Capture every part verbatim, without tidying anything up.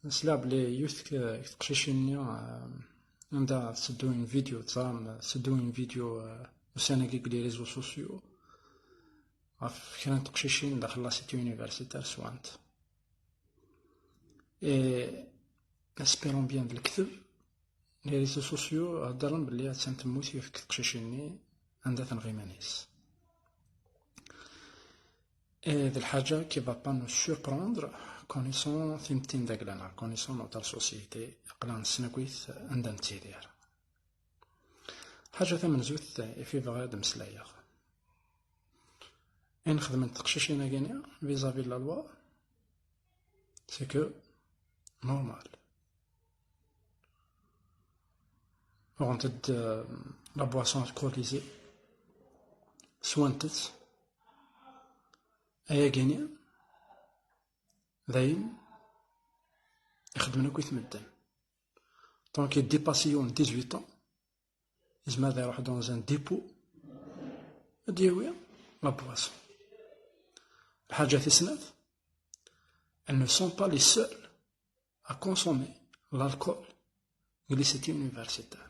Nesla belli yiwet deg teqcicin-nni, euh, anda tetteddu une vidéo, teẓram, tetteddu une vidéo, euh, ussan-agi deg les réseaux sociaux, ɣef kra n teqcicin daxel la cité universitaire swant. Et espérons bien d lekdeb, les réseaux sociaux heddren belli attan temmut yiwet deg teqcicin-nni anda tenɣa iman-is. Et d lḥaǧa qui va pas nous surprendre, connaissant timetti n dagla-nneɣ, connaissant notre société, aql-aɣ nessen akk-it anda nettidir. Ḥaǧa tamenzut i fi bɣiɣ ad mmeslayeɣ. Ayen xedment teqcicin-agi-nni vis-à-vis de la loi, c'est que normal. Uɣent-d, euh, la boisson alcoolisée, swant-tt, ayagi-nni d ayen ixeddmen akk-it medden. Donc, il dépasse yiwen dix-huit ans, yezmer ad iruḥ dans un dépôt, ad d-yawi la boisson. Lḥaǧa tis snat, elles ne sont pas les seules à consommer l'alcool deg les cités universitaires.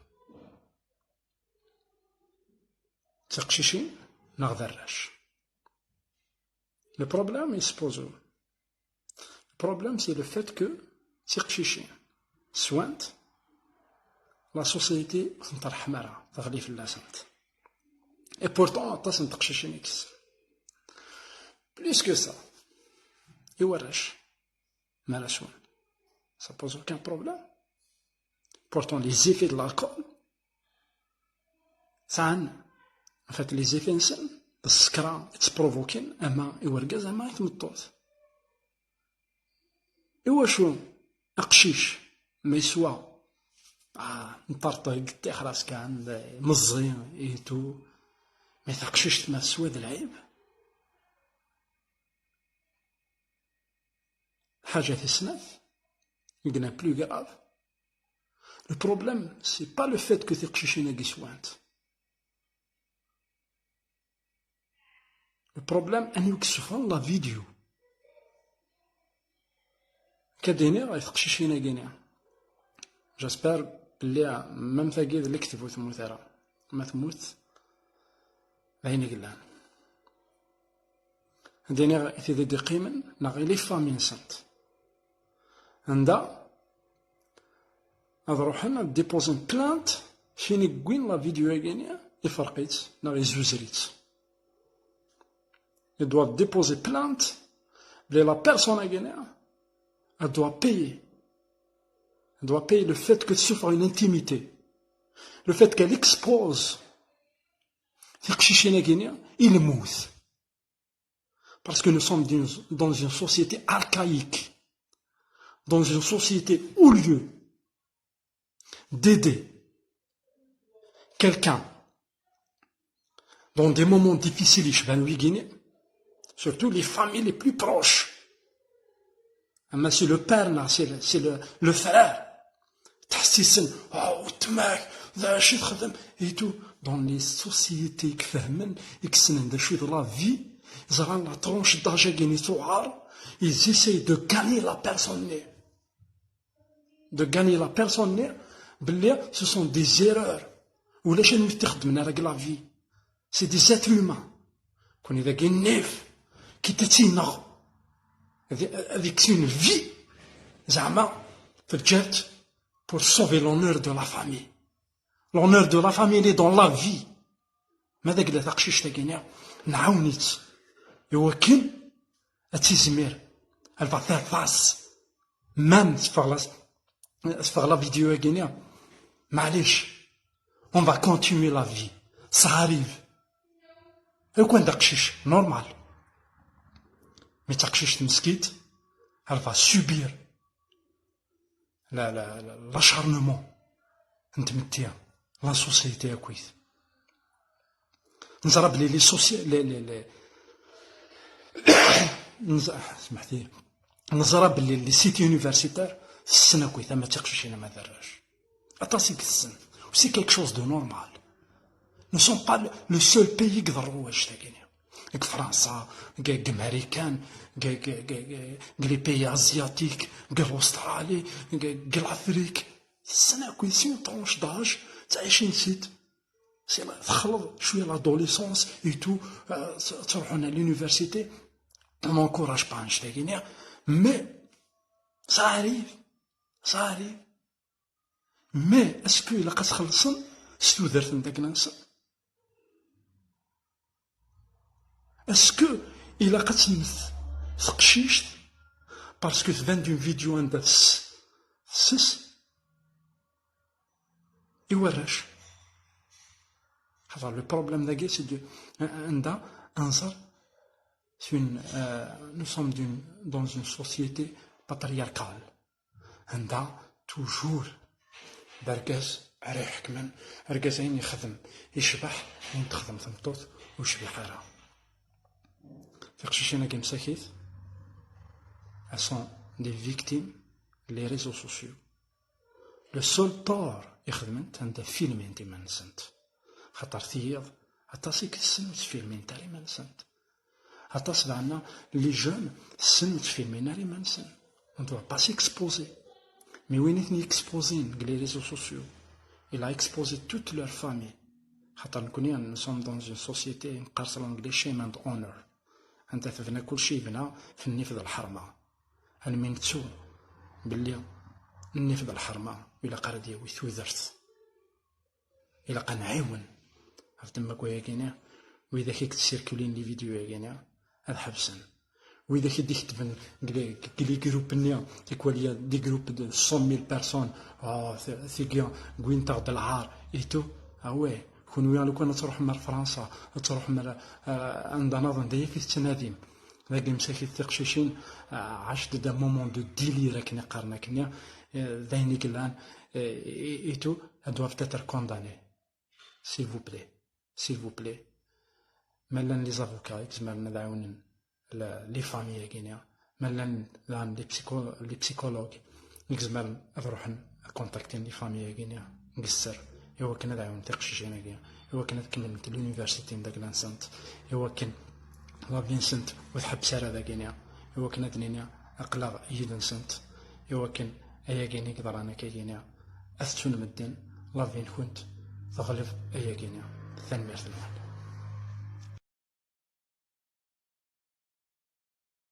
D tiqcicin neɣ d arrac. Le problème, il se pose où? Le problème, c'est le fait que d tiqcicin swant, la société ur tent-terḥem ara, teɣli fell-asent. Et pourtant, aṭas n teqcicin i yessen. Plus que ça, i warrac, mi ara swen, ça pose aucun problème. Pourtant, les effets de l'alcool, sɛan, en fait, les effets-nsen, d ṣṣekra i tt-provoquin, ama i urgaz, ama i tmeṭṭut. Iwacu aqcic ma yeswa, ah, nṭerṭeg, ṭixer-as kan, d meẓẓi, et tout, mais taqcict ma teswa d lɛib? Ḥaǧa tis snat, i yellan plus grave, le problème, c'est pas le fait que tiqcicin-agi swant. Le problème, anwa i yessufɣen la vidéo? Akka d-iniɣ i teqcicin-agi-nni. J'espère belli même tagi d lekdeb ur temmut ara. Ma temmut, d ayen i yellan. Ad d-iniɣ i tid i d-iqqimen, neɣ i les familles-nsent. Anda ad ruḥen ad déposen plainte, kra i yewwin la vidéo-agi-nni, iferq-itt, neɣ izzuzer-itt. Il doit déposer plainte, mais la personne-agi-nni, elle doit payer. Elle doit payer le fait que tessufeɣ une intimité. Le fait qu'elle expose tiqcicin-agi-nni i lmut. Parce que nous sommes dans, dans une société archaïque, dans une société où, au lieu d'aider quelqu'un dans des moments difficiles, yecban wigini, surtout les familles les plus proches. Ama c'est le père, neɣ c'est le, c'est le, le frère. Ttḥessisen, ah, weltma-k, d acu i txeddem, et tout. Dans les sociétés i ifehmen, i yessnen d acu d la vie, ẓran la tranche d'âge-agi-nni tuɣar, ils essayent de gagner la personne-nni. De gagner la personne-nni, belli ce sont des erreurs. Ulac anwa i t-ixeddmen ara deg la vie. C'est des êtres humains. Kuni dagi nnif, quitte ad tt-ineɣ, ad, ad ikkes une vie, zeɛma teǧǧa-t pour sauver l'honneur de la famille. L'honneur de la famille, il est dans la vie. Ma d agla taqcict-agi-nni, nɛawen-itt i wakken ad tizmir, elle va faire face. Même teffeɣ la, teffeɣ la vidéo-agi-nni, maɛlic, on va continuer la vie. Ça arrive. Akk anda aqcic, normal. Mais taqcict meskint, elle va subir la, la, la, l'acharnement n tmetti, la société akkit. Neẓra belli les soci-, les, les, les, neẓ-, smeḥt-iyi. Neẓra belli les cités universitaires tessen akkit, ama d tiqcicin ama d arrac. Aṭas i yessen. C'est quelque chose de normal. Nous sommes pas le, le seul pays i iḍerru wannect-agi. Deg Fransa, deg, deg Marikan, deg, deg, deg, deg, deg les pays asiatiques, deg l'Australie, deg, deg l'Afrique. Tessen akk, c'est une tranche d'âge, ttɛicin sit. C'est la, txelḍ cwiya l'adolescence et tout, euh, tt-, ttruḥun à l'université. On n'encourage pas annect-agi, mais ça arrive, ça arrive. Mais est-ce que ilaq ad txellṣem s tudert n dagna-nsen? Est-ce que ilaq ad temmet teqcict parce que tban-d une vidéo anda tess, tess i warrac? Alors, le problème dagi, c'est de, anda anẓar, c'est une, euh, nous sommes d'une, dans une société patriarcale. Anda toujours d argaz ara iḥekmen, argaz ayen yexdem yecbeḥ, ayen texdem tmeṭṭut ur yecbiḥ ara. Tiqcicin-agi msakit, elles sont des victimes les réseaux sociaux. Le seul tort i xedment, anda filmint iman-nsent. Xaṭer tiyiḍ, aṭas i k-tessen ur ttfilmint ara iman-nsent. Aṭas daɣen les jeunes ssnen ur ttfilmin ara iman-nsen. On doit pas s'exposer. Mais win i ten-yexpozin deg les réseaux sociaux, il a exposé toute leur famille. Xaṭer nekni, nous sommes dans une société, neqqar s l'anglais, shame and honor. Anda tebna kulci yebna f nnif d lḥerma. Almi nettu belli nnif d lḥerma, ilaq ara d-yawi tudert. Ilaq ad nɛiwen ɣef temmak-agi-ni, widak i yettcirculin les vidéos-agi-ni, ad ḥebsen. Widak i d-iketben deg les, deg les groupes-nni, tikwal il y a des groupes de cent mille personnes, oh, ti-, tigi wwint-aɣ-d lɛar et tout. Ah ouais, kunwi lukan ad tṛuḥem ar Fransa, ad tṛuḥem ar, ar anda naḍen, d ayagi i tettnadim. Dagi msakit tiqcicin, ah, عاشت un moment de délire akken i qqaren akkenni, eh, d ayen i yellan, eh, et, et tout, elles doivent être condamnées. S'il vous plaît, s'il vous plaît. Ma llan les avocats i izemren ad ɛiwnen la, les familles-agi-ni, ma llan daɣen les psycho-, les psychologues i izemren ad ruḥen ad contactin les familles-agi-ni deg sser, i wakken ad ɛiwnen tiqcicin-agi, i wakken ad kemmlent l'université n dagna-nsent, i wakken la vie-nsent ur tḥebbes ara dagi-ni, i wakken ad d-nini aql-aɣ yid-nsent, i wakken ayagi-ni i yeḍran akkagi-ni ad t-ttun medden, la vie-nkent teɣleb ayagi-ni. Tanemmirt-nwen.